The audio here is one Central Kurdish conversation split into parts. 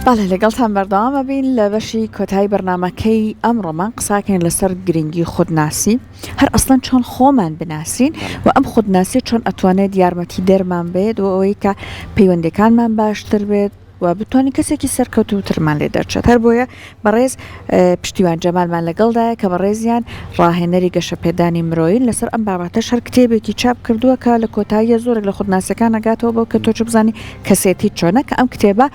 بەڵێ لەگەڵتان بەردەوام ئەبین لە بەشی کۆتایی بەرنامەکەی ئەمڕۆمان قساکەین لەسەر گرنگی خودناسی هەر ئەسڵەن چۆن خۆمان بناسین و ئەم خودناسی چۆن ئەتوانێت یارمەتی دەرمان بێت و ئەوەی کە پەیوەندەکانمان باشتر بێت و بتوانین کەسێکی سەرکەوتووترمان لێ دەرچێت هەر بۆیە بەڕێز پشتیوان جەمالمان لەگەڵدایە کە بەڕێزیان ڕاهێنەری گەشەپێدانی مرۆیین لەسەر ئەم بابەتەش هەر کتێبێکی چاپ کردووە کە لە کۆتاییە زۆرێک لە خودناسیەکان ئەگاتەوە بەو کە تۆ چ بزانی کەسێتی چۆنە کە ئەم کتێبە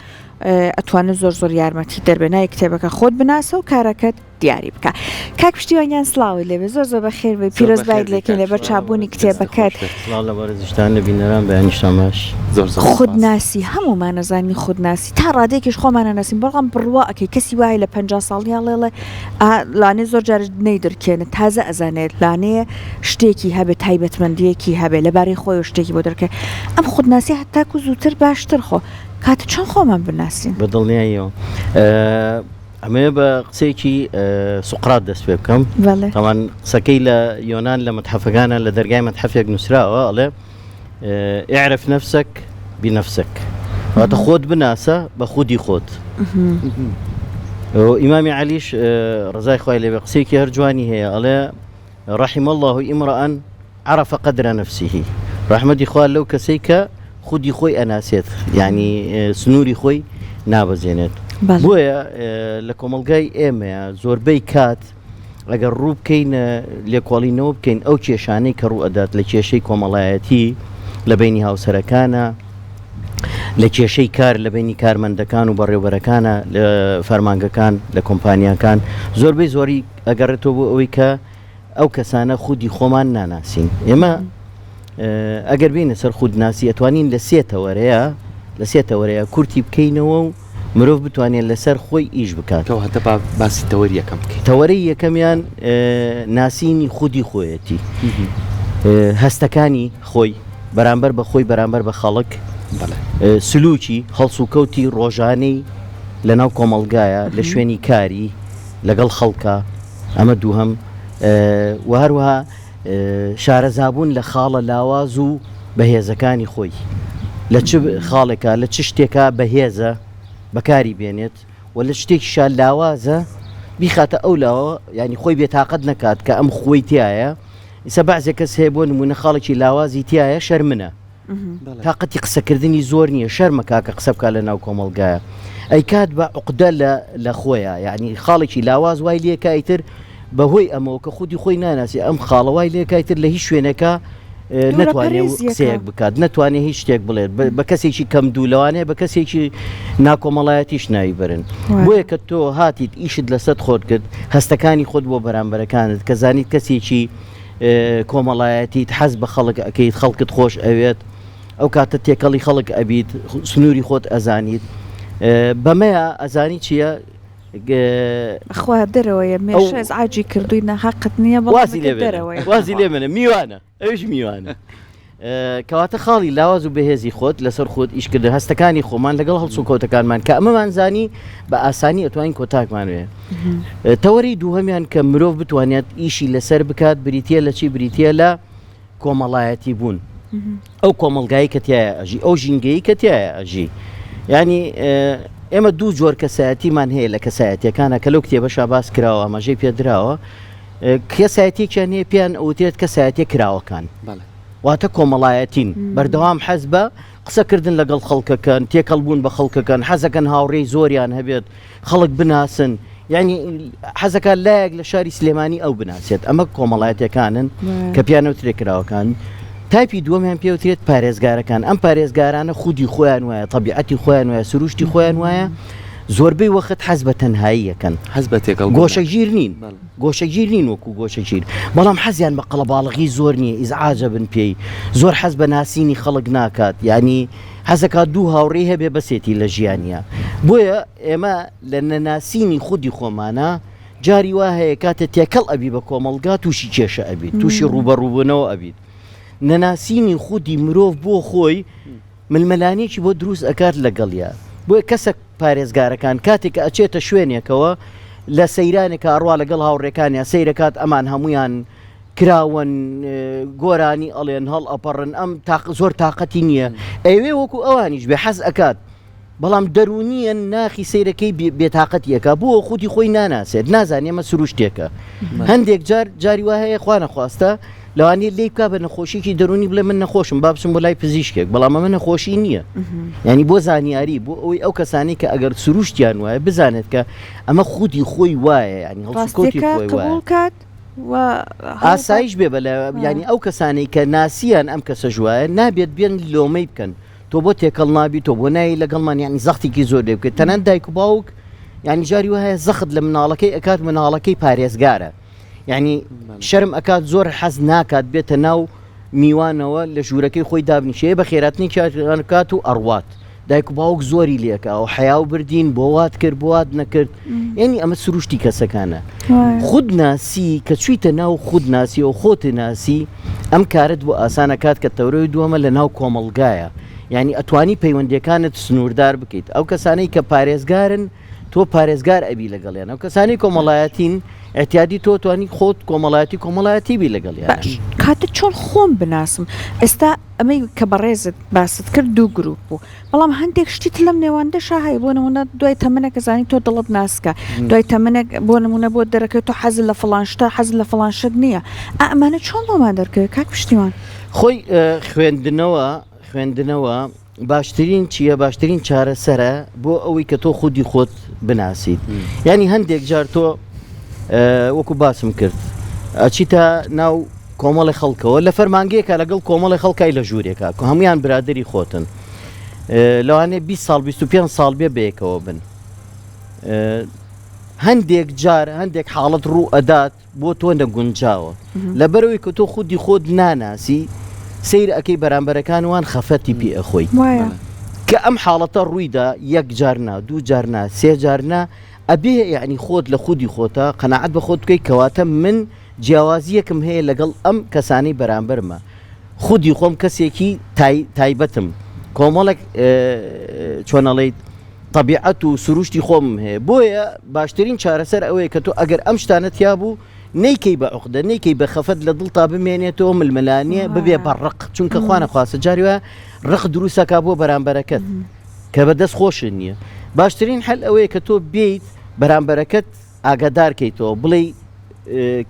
ئەتوانێت زۆر زۆر یارمەتی دەربێ ناوی کتێبەکە خۆت بناسە و کارەکەت دیاری بکە کاک پشتیوان گیان سڵاوت لێبێ زۆر زۆر بەخێر بێی پیرۆزبایت لێکەین لەبەر چاپبوونی کتێبەکەت. سڵاو لە بەڕێزیشتان لە بینەران بەیانیشتان باش. زۆر زۆر سوپاس. خودناسی هەموومان ئەزانین خودناسی تا ڕادەیەکیش خۆمان ئەناسین بەڵام بڕوا ئەکەی کەسی وایە لە 50 ساڵیا ڵێڵێ ئا لانێ زۆر جار نەیدرکێنێت تازە ئەزانێت لانەیە شتێکی هەبێت تایبەتمەندیەکی هەبێت لەبارەی خۆیەوە شتێکی بۆ دەرکەوێت ئەم خودناسی هەتاکو زووتر باشتر خۆ کاتە چۆن خۆمان بناسین؟ بە دڵنیاییەوە ئەمەوێ بە قسەیەکی سوقرات دەست پێ بکەم تاوان قسەکەی لە یۆناان لە مەتحەفەکانە لە دەرگای مەتحەفێک نووسراوە ئەڵێ اعرف نفسك بنفسك واتە خۆت بناسە بە خودی خۆت ئیمامی علیش ڕزای خوای لێبێ قسەیەکی هەر جوانی هەیە ئەڵێ رحم اللە امرا عرف قدر نفسه ڕەحمەتی خوا لەو کەسەی کە خودی خۆی ئەناسێت یعنی سنووری خۆی نابەزێنێت بۆیە لە کۆمەڵگای ئێمەیە زۆربەی کات ئەگەر ڕوو بکەین لێکۆڵینەوە بکەین ئەو کێشانەی کە ڕوو ئەدات لە کێشەی کۆمەڵایەتی لە بینی هاوسەرەکانە لە کێشەی کار لە بینی کارمەندەکان و بەڕێوبەرەکانە لە فەرمانگەکان لە کۆمپانیاکان زۆربەی زۆری ئەگەڕێتەوە بۆ ئەوەی کە ئەو کەسانە خودی خۆمان ناناسین ئێمە ئەگەر بینە سەر خودناسی ئەتوانین لە سێ تەوەرەیە لە سێ تەوەرەیە کورتی بکەینەوە و مرۆڤ بتوانێت لەسەر خۆی ئیش بکات کەواتە با باسی تەوەری یەکەم بکەین تەوەرەی یەکەمیان ناسینی خودی خۆیەتی هەستەکانی خۆی بەرامبەر بە خۆی بەرامبەر بە خەڵک سلوکی هەڵسوکەوتی ڕۆژانەی لەناو کۆمەڵگایە لە شوێنی کاری لەگەڵ خەڵکە ئەمە دووهەم و هەروەها شارەزابوون لە خاڵە لاواز و بەهێزەکانی خۆی لە چ خاڵێکە لە چ شتێکە بەهێزە بەکاری بێنێت و لە شتێکیشا لاوازە بیخاتە ئەو لاوە ینی خۆی بێتاقەت نەکات کە ئەم خۆی تایە ئیسە بەعزێک کەس هەیە بۆ نمونە خاڵێکی لاوازی تایە شەرمنە تاقەتی قسەکردنی زۆر نییە شەرمە کاکە قسە بکات لە ناو کۆمەڵگایە ئەیکات بە عقدە لە لە خۆیان یعنی خاڵێکی لاواز وای لێکە ئیتر بەهۆی ئەمەوە کە خودی خۆی ناناسی ئەم خاڵەوای لێکای تر لە هیچ شوێنێکە نتوانێت قسەیەک بکات نتوانێت هیچ شتێک بڵێت بە کەسێکی کەم دوو لەوانەیە بە کەسێکی ناکۆمەڵایەتیش ناوی برن بۆیە کە تۆ هاتیت ئیشت لەسەر خۆت کرد هەستەکانی خۆت بۆ بەرامبەرەکانت کە زانیت کەسێکی کۆمەڵایەتیت حەز بە خەڵک ئەکەیت خەڵکت خۆش ئەوێت ئەو کاتە تێکەڵی خەڵک ئەبیت سنووری خۆت ئەزانیت بەمەیە ئەزانی چییە؟ خوا دەرەوەیە مێشە ئیزعاجی کردووی ناحەقت نییە بەڵام وازی لێ دەرەوەیە وازی لێ منە میوانە ئەویش میوانە. کەواتە خاڵی لاواز و بەهێزی خۆت لەسەر خۆت ئیشکردن هەستەکانی خۆمان لەگەڵ هەڵسوکەوتەکانمان کە ئەمەمان زانی بە ئاسانی ئەتوانین کۆتاکمان وێ تەوەری دووهەمیان کە مرۆڤ بتوانێت ئیشی لەسەر بکات بریتە لە چی بریتە لە کۆمەڵایەتی بوون ئەو کۆمەلگایی کە تایە ئەژی ئەو ژینگەیی کە تایە ئەژی ینی ئێمە دوو جۆر کەسایەتیمان هەیە لە کەسایەتەکانە کە لەو کتێبەشا باس کراوە ئاماژەی پێدراوە کەسایەتیەکیان هەیە پێیان ئەوترێت کەسایەتیە کراوەکان واتە کۆمەڵایەتین بەردەوام حەز بە قسەکردن لەگەڵ خەڵکەکەن تێکەڵ بوون بە خەڵکەکەن حەزەکەن هاوڕێی زۆریان هەبێت خەڵک بناسن یعنی حەزەکە لایەک لە شاری سلێمانی ئەو بناسێت ئەمە کۆمەڵایەتەکانن کە پیانەوترێ کراوەکان تایپی دووەمیان پێوترێت پارێزگارەکان ئەم پارێزگارانە خودی خۆیان وایە تەبیعەتی خۆیان وایە سروشتی خۆیان وایە زۆربەی وەخت حەز بە تەنهایی یەکەن حەز بە تێکەڵ گۆشەگیر نین گۆشەگیر نین وەکو گۆشەگیر بەڵام حەزیان بە قەڵەباڵغی زۆر نییە ئیزعاجە بن پێی زۆر حەز بە ناسینی خەڵک ناکات یعنی حەزەکات دوو هاوڕێی هەبێ بەسێتی لە ژیانە بۆیە ئێمە لە نەناسینی خودی خۆمانە جاری وا هەیە کاتێ تێکەڵ ئەبی بە کۆمەڵگا تووشی کێشە ئەبیت تووشی ڕووبەڕووبوونەوە ئەبیت نەناسینی خودی مرۆڤ بۆ خۆی ململانێکی بۆ دروست ئەکات لەگەڵیا بۆیە کەسە پارێزگارەکان کاتێک کە ئەچێتە شوێنێکەوە لە سەیرانێکا ئەڕوا لەگەڵ هاوڕێکانیا سەیرەکات ئەمان هەمویان کراوەن گۆرانی ئەڵێن هەڵ ئەپەڕن ئەم تاق زۆر تااقەتی نییە ئەوێ وەکو ئەوانیش بێ حەز ئەکات. بەڵام دەروونییەن ناخی سەیرەکەی بێتاقەتی ئەکا بۆ خودی خۆی ناناسێت نازانێ ئەمە سروشتێکە هەندێک جار جاری وا هەیە خوا نەخواستە لەوانەیە لێی بکا بە نەخۆشیکی دەروونی بڵێ من نەخۆشم با بچم بۆ لای پزیشکێک بەڵام ئەمە نەخۆشی نییە ینی بۆ زانیاری بۆ ئەوەی ئەو کەسانی کە ئەگەر سروشتیان وایە بزانێت کە ئەمە خودی خۆی وایە ینی هەڵسوکەوتی خۆی وایە کات ئاسایش بێ بەلە ینی ئەو کەسانەی کە ناسیان ئەم کەسە ژوایە نابێت بێن لۆمەی بکەن تۆ بۆ تێکەڵ نابی تۆ بۆ نایی لەگەڵمان یعنی زەختێکی زۆر لێ بکەیت تەنان دایک و باوک یعنی جاری وایە زەخت لە مناڵەکەی ئەکات مناڵەکەی پارێزگارە یعنی شەرم ئەکات زۆر حەز ناکات بێتە ناو میوانەوە لە ژوورەکەی خۆی دابنیشێ بە خێراتنی کات و ئەڕوات دایک و باوک زۆری لێکا و حیا و بردین بۆ وات کرد بۆ وات نەکرد یعنی ئەمە سروشتی کەسەکانە خود ناسی کە چویتە ناو خود ناسی و خۆت ناسی ئەم کارت بۆ ئاسان ئەکات کە تەورەی دووەمە لە ناو کۆمەڵگایە یانی ئەتوانی پەیوەندیەکانت سنووردار بکەیت ئەو کەسانەی کە پارێزگارن تۆ پارێزگار ئەبی لەگەڵیان ئەو کەسانی کۆمەڵایەتین اعتیادی تۆ توانی خۆت کۆمەڵایەتی کۆمەڵایەتی بی لەگەڵیان باش کاتە چۆن خۆم بناسم ئێستا ئەمەی کە بەڕێزت باست کرد دوو گروپ بوو بەڵام هەندێک شتی تر لەم نێوەندەشا هەیە بۆ نمونە دوای تەمەنێک کە زانی تۆ دڵت ناسکە دوای تەمەنێک بۆ نمونە بۆت دەرەکەوێت تۆ حەزت لە فڵان شتە حەزت لە فڵان شت نییە ئا ئەمانە چۆن بۆمان دەرکەوێت کاک پشتیوان؟ خۆی خوێندنەوە خوێندنەوە باشترین چییە باشترین چارەسەرە بۆ ئەوەی کە تۆ خودی خۆت بناسیت یعنی هەندێک جار تۆ وەکو باسم کرد ئەچیتە ناو کۆمەڵی خەڵکەوە لە فەرمانگەیەکە لەگەڵ کۆمەڵی خەڵکای لە ژوورێکا کە هەمویان برادری خۆتن لەوانەیە 20 ساڵ 25 ساڵ بێ بەیەکەوە بن هەندێک جار هەندێک حاڵەت ڕوو ئەدات بۆ تۆ نەگونجاوە لەبەرەوەی کە تۆ خودی خۆت ناناسی سیر ئەەکەی بەرامبەرەکان وان خەفەتی پێ ئەخۆی کە ئەم حاڵەتە ڕوویدا یەک جار نا دوو جار نا سێ جار نا ئەبێ یعنی خۆت لە خودی خۆتە قەنەعەت بە خۆت بکەیت کەواتە من جیاوازییەکم هەیە لەگەڵ ئەم کەسانەی بەرامبەرمە، خودی خۆم کەسێکی تایبەتم، کۆمەڵێک چۆن ئەڵێیت تەبیعەت و سروشتی خۆمم هەیە، بۆیە باشترین چارەسەر ئەوەیە کە تۆ ئەگەر ئەم شتانە تیابوو نەیکەی بە عوقدە، نەیکەی بە خەفەت لە دڵتا بمێنێتەوە، ململانێ ببێ بە ڕق، چونکە خوا نەخواستە جاری وایە ڕق دروست ئەکا بۆ بەرامبەرەکەت کە بە دەست خۆشت نییە. باشترین حەل ئەوەیە کە تۆ بێیت بەرامبەرەکەت ئاگادار کەیتەوە بڵێی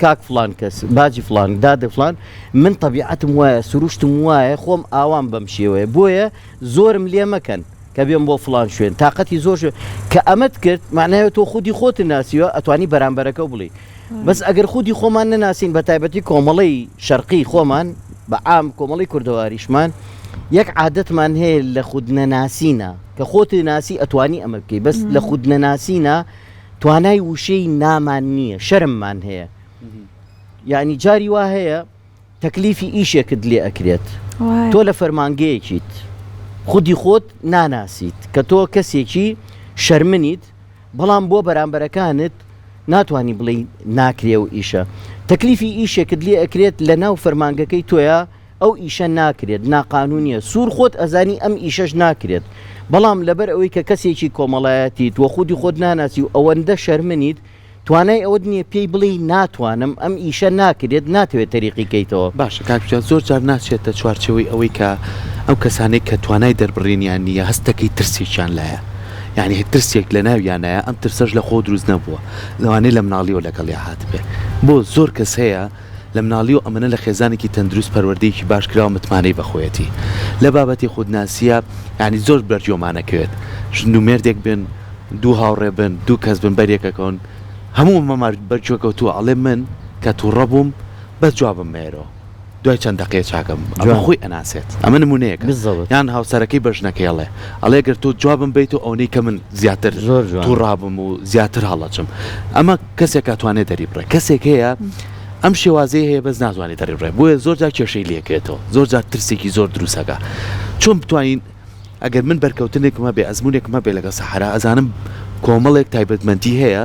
کاک فڵان کەس باجی فڵان دادە فڵان من تەبیعەتم وایە سروشتم وایە خۆم ئاوام بەم شێوەیە بۆیە زۆرم لێ مەکەن کە بێم بۆ فڵان شوێن تااقەتی زۆر شوێن کە ئەمەت کرد معناوە تۆ خودی خۆت ناسیوە ئەتوانی بەرامبەرەکە بڵێ بەس ئەگەر خودی خۆمان نەناسین بە تایبەتی کۆمەڵی شەرقی خۆمان بە عام کۆمەڵی کوردەواریشمان یەک عادەتمان هەیە لە خود نەناسینە کە خۆت ناسی ئەتوانی ئەمە بکەی بەس لە خود نەناسینە توانای وشەی نامان نییە شەرممان هەیە یعنی جاری وا هەیە تەکلیفی ئیشێکت لێ ئەکرێت تۆ لە فەرمانگەیەکیت خودی خۆت ناناسیت کە تۆ کەسێکی شەرمنیت بەڵام بۆ بەرامبەرەکانت ناتوانانی بڵێ ناکرێ و ئیشە تەکلیفی ئیشێکت لێ ئەکرێت لە ناو فەرمانگەکەی تۆیا ئەو ئیشە ناکرێت، ناقانونیە، سور خۆت ئەزانی ئەم ئیشەش ناکرێت، بەڵام لەبەر ئەوەی کە کەسێکی کۆمەڵایەتیت و خودی خۆت ناناسی و ئەوەندە شەرمنیت توانای ئەوەت نیە پێی بڵێی ناتوانم، ئەم ئیشە ناکرێت، ناتەوێت تەریقی کەیتەوە. باشە کاک پشتیوان زۆر جار ناچێتە چوارچێوەی ئەوەی کە ئەو کەسانەی کە توانای دەربڕینیان نیە هەست دەکەی ترسێکیان لایە یانی ترسێک لە ناویانایە ئەم ترسەش لە خۆ دروست نەبووە لەوانەیە لە مناڵیەوە لەگەڵیا هاتبێ بۆ زۆر کەس هەیە لە مناڵیەوە ئەمەنە لە خێزانێکی تەندروست پەروەردەیەکی باش کراوە متمانەی بە خۆیەتی لە بابەتی خودناسیە یانی زۆر بەرگوێمان ئەکەوێت ژن و مێردێک بن دوو هاوڕێ بن دوو کەس بن بەریەکەکەون هەموو مەمار بەرگوێ کەوتووە ئەڵێ من کە توڕە بووم بەس جوابم مەیەرەوە دوای چەند دەقەیە چاکەم ئەمە خۆی ئەناسێت ئەمە نمونەیەکە بالضبط. یان هاوسەرەکەی بە ژنەکەی ئەڵێ ئەڵێ گەر تۆ جوابم بەیتەوە ئەونەی کە من زیاتر زۆر جوان. توڕابم و زیاتر هەڵەچم ئەمە کەسێک ئەتوانێت دەریبڕێ کەسێک هەیە ئەم شێوازەی هەیە بەس ناتوانێت دەریبڕێ بۆیە زۆر جار کێشەی لێکێتەوە زۆر جار ترسێکی زۆر دروستەکە چۆن بتوانین ئەگەر من بەرکەوتنێکم هەبێ ئەزمونێکم هەبێ لەگەڵ سەحرا ئەزانم کۆمەڵێک تایبەتمەندی هەیە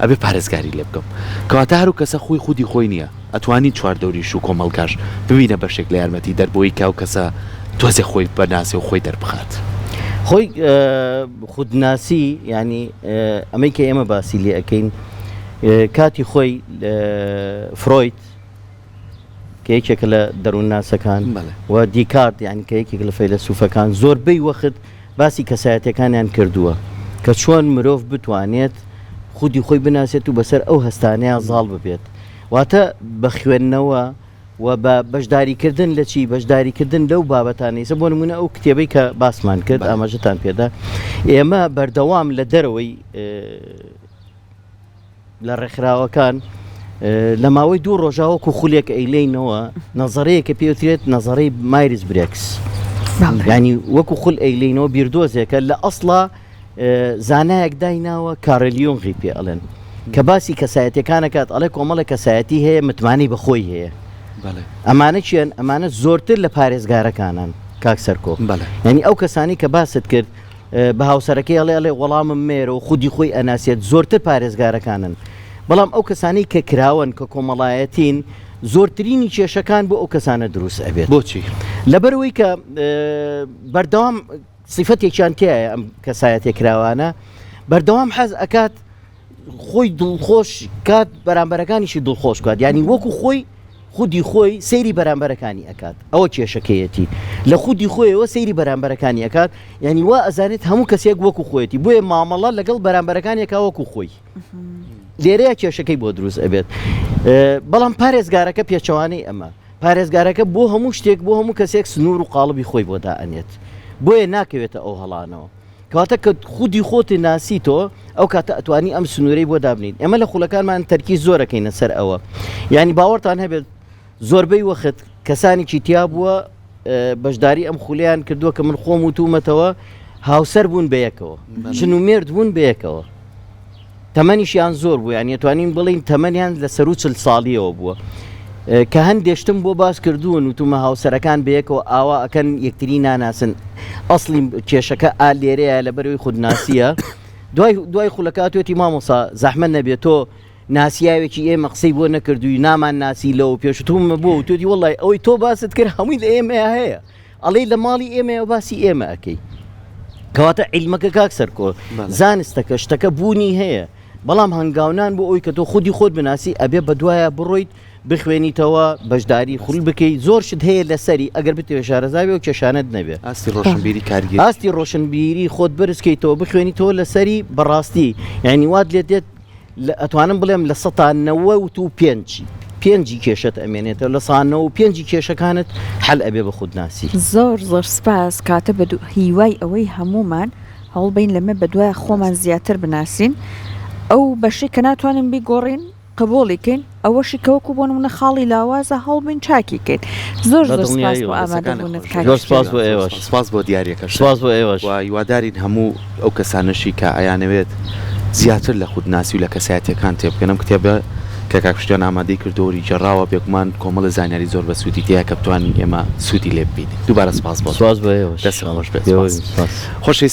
ئەبێ پارێزگاری لێ بکەم کەواتە هەرو کەسە خۆی خودی خۆی نییە ئەتوانین چواردەوریش و کۆمەڵگاش ببینە بەشێک لە یارمەتی دەر بۆی کە ئەو کەسە تۆزێ خۆی بناسێ و خۆی دەربخات. خۆی خودناسی یانی ئەمەی کە ئێمە باسی لێ ئەکەین کاتی خۆی فرۆید کە یەکێکە لە دەروونناسەکان و دیکارت یانی کە یەکێک لە فەیلەسوفەکان زۆربەی وەخت باسی کەسایەتیەکانیان کردووە کە چۆن مرۆڤ بتوانێت خودی خۆی بناسێت و بەسەر ئەو هەستانەیا زاڵ ببێت واتە بە خوێندنەوە و بە بەشداریکردن لە چی بەشداریکردن لەو بابەتانە ئیسە بۆ نمونە ئەو کتێبەی کە باسمان کرد ئاماژەتان پێدا ئێمە بەردەوام لە دەرەوەی لە ڕێکخراوەکان لە ماوەی دوو ڕۆژا وەکو خولێک ئەیلێینەوە نەزەرەیە کە پێوترێت نەزەرەی مایرز برێکس ینی وەکو خول ئەیلینەوە بیردۆزێکە لە ئەسڵا زانایەک دایناوە کارلیۆنغی پێ ئەڵێن کە باسی کەسایەتەکانەکات ئەڵێ کۆمەڵە کەسایەتی هەیە متمانەی بەخۆی هەیە ئەمانە چیان ئەمانە زۆرتر لە پارێزگارەکانن کاک سەرکۆ ینی ئەو کەسانی کە باست کرد بە هاوسەرەکەی ئەڵێ ئەڵێ وەڵامم مێرە و خودی خۆی ئەناسێت زۆرتر پارێزگارەکانن بەڵام ئەو کەسانەی کە کراوەن کە کۆمەڵایەتین زۆرترینی کێشەکان بۆ ئەو کەسانە دروست ئەبێت بۆچی؟ لەبەرەوەی کە بەردەوام سیفەتێکیان تایە ئەم کەسایەتێ کراوانە بەردەوام حەز ئەکات خۆی دڵخۆش کات بەرامبەرەکانیشی دڵخۆش کات یعنی وەکو خۆی خودی خۆی سەیری بەرامبەرەکانی ئەکات ئەوە کێشەکەیەتی لە خودی خۆیەوە سەیری بەرامبەرەکانی ئەکات یعنی وا ئەزانێت هەموو کەسێک وەکو خۆیەتی بۆیە مامەڵە لەگەڵ بەرامبەرەکانێکا وەکو خۆی لێرەیە کێشەکەی بۆ دروست ئەبێت بەڵام پارێزگارەکە پێچەوانەی ئەمە پارێزگارەکە بۆ هەموو شتێک بۆ هەموو کەسێک سنوور و قاڵبی خۆی بۆ دائەنێت بۆیە ناکەوێتە ئەو هەڵانەوە کەواتە کە خودی خۆت ناسی تۆ ئەو کاتە ئەتوانی ئەم سنوورەی بۆ دابنیت ئێمە لە خولەکانمان تەرکیز زۆرەکەینە سەر ئەوە یعنی باوەڕتان هەبێت زۆربەی وەخت کەسانێکی تیا بووە بەشداری ئەم خولیان کردووە کە من خۆم وتومەتەوە هاوسەر بوون بەیەکەوە ژن و مێرد بوون بەیەکەوە تەمەنیشیان زۆر بوو یانی ئەتوانین بڵێین تەمەنیان لە سەروو چل ساڵیەوە بووە کە هەندێ شتم بۆ باس کردوون وتومە هاوسەرەکان بەیەکەوە ئاوا ئەکەن یەکتری ناناسن ئەسڵی کێشەکە ئا لێرەیە لە بەرەوەی خودناسیە دوای دوای خولەکاتوێتی مامۆسا زەحمە نەبێت تۆ ناسیاوێکی ئێمە قسەی بۆ نەکردووی نامان ناسی لەوە پێشتومە بۆ وتوتی وڵی ئەوەی تۆ باست کرد هەمووی لە ئێمەیە هەیە ئەڵێی لە ماڵی ئێمەیە باسی ئێمە ئەکەی کەواتە عیلمەکە کاک سەرکۆ زانستەکە شتەکە بوونی هەیە بەڵام هەنگاونان بۆ ئەوی کە تۆ خودی خۆت بناسی ئەبێ بەدوایە بڕۆیت بخوێنیتەوە بەشداری خول بکەیت زۆر شت هەیە لەسەری ئەگەر بتەوێ شارەزاوی و کێشانت نەبێ ئاستی ڕۆشنبیری کارگێری ئاستی ڕۆشنبیری خۆت بەرزکەیتەوە بخوێنیتەوە لەسەری بەڕاستی یعنی وات لێ دێت لە ئەتوانم بڵێم لە سەتا 95 پێنجی کێشەت ئەمێنێتەوە لە سا نەوە و پێنجی کێشەکانت حەل ئەبێ بە خودناسی. زۆر زۆر سپاس کاتە بە هیوای ئەوەی هەموومان هەوڵبەین لەمە بەدوای خۆمان زیاتر بناسین ئەو بەشەی کە ناتوانین بیگۆڕین قبوڵی کەین ئەوەشی کە وەکو بۆ نمونە خاڵی لاوازە هەوڵبین چاکی کەین زۆر بە زۆر سپاس بۆ دڵنیاییەوە. ئامادەبوونت کاک زۆر سپاس شتێ. بۆ ئێوەش. سپاس بۆ دیاریەکەشت. سپاس بۆ ئێوەش. و هیوادارین هەموو ئەو کەسانەشی کە ئەیانەوێت زیاتر لە خودناسی و لە کەسایەتیەکان تێبگەن ئەم کتێبە کە کاک پشتیوان ئامادەی کردووە و وەریگێڕاوە بێگومان کۆمەڵێ زانیاری زۆر بەسوودی تێیە کە بتوانین ئێمە سوودی لێ ببینین. دووبارە سپاس بۆ تۆ. سپاس بۆ ئێوەش. دەستت خۆش بێت. ئێوەش سپاس. سپاس. خۆشەویستان.